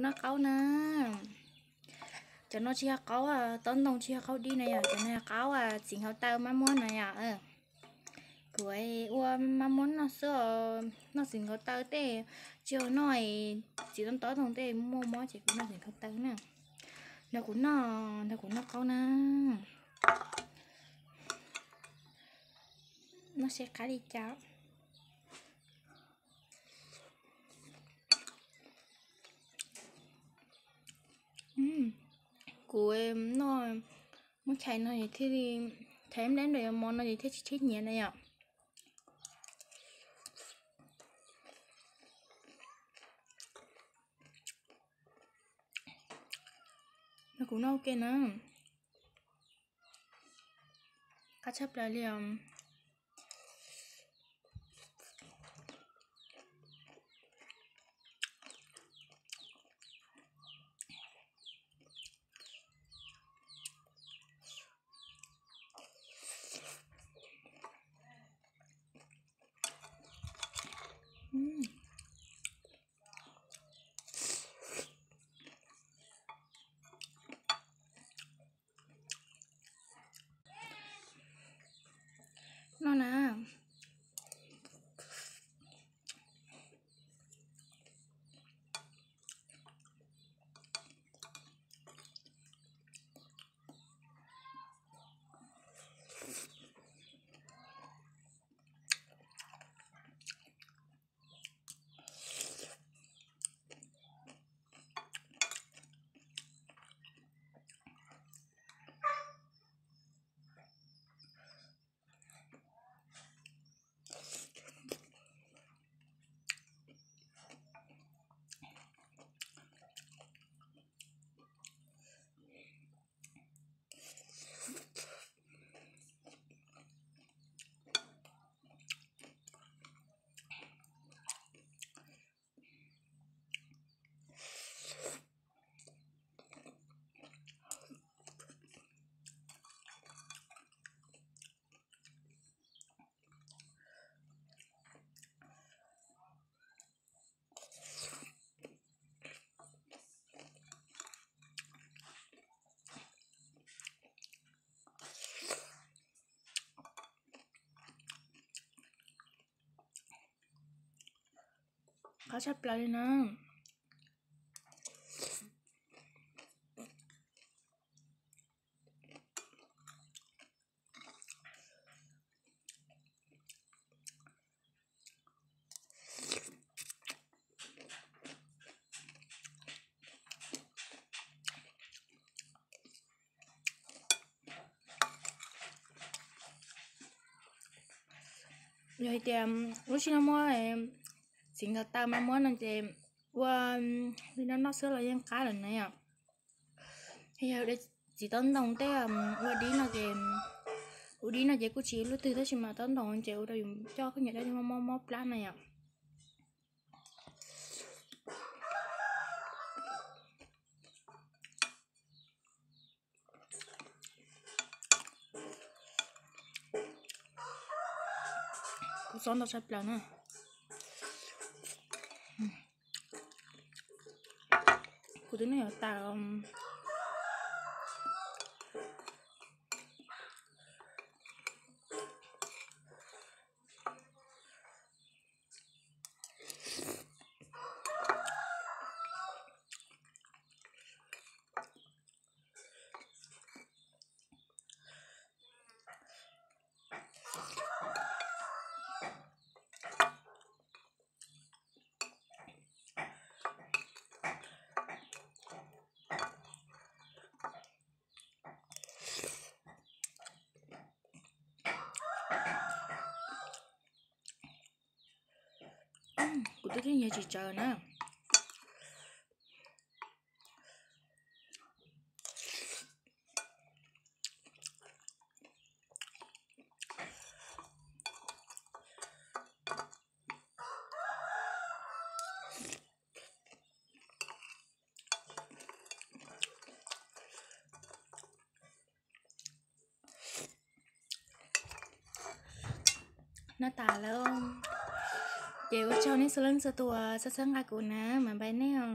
Noj qaub na. Cov no tsis yog qaub tob ntoo, tsis yog qaub dib na yom, cov no yog qaub txiv nkhaus taw mab muab na yom. Kuv ua mab muab noj xwb os, noj txiv nkhaus taw tej, tsis yog noj txiv tob tob ntoo tej muaj mob ces kuv noj txiv nkhaus taw na. Nrog kuv noj, nrog kuv noj qaub na. Noj seb qab li cas. Kuv noj muab chais no thiaj li, chais nplej nrog yuav mov no ces thiaj tsis cheb nyiav na yom. Nrog kuv noj ua ke na. Qab tshaj plaws li os. Noj na. Qab tshaj plaws li na. Yog hais tias lub sij hawm muab txiv nkhaus taw mas muab no ces ua li no noj xwb los yeej qab lawm na yom. Yog txiv tob ntoo tej ua dib no ces, ua dib no ces kuj tsis ua lub twg tab sis mas tob ntoo ces ua rau yus coj khaub ncaws dab mob mob plab na yom. Kuv xob ntau tshaj plaws na. Kuv twb noj yuav tas. Kuv twb nyiav tsis tsawg na. Noj tas lawm ces ua tsaug nej txhua leej txhua tus txhawb nqa kuv na, mas npaj nej os.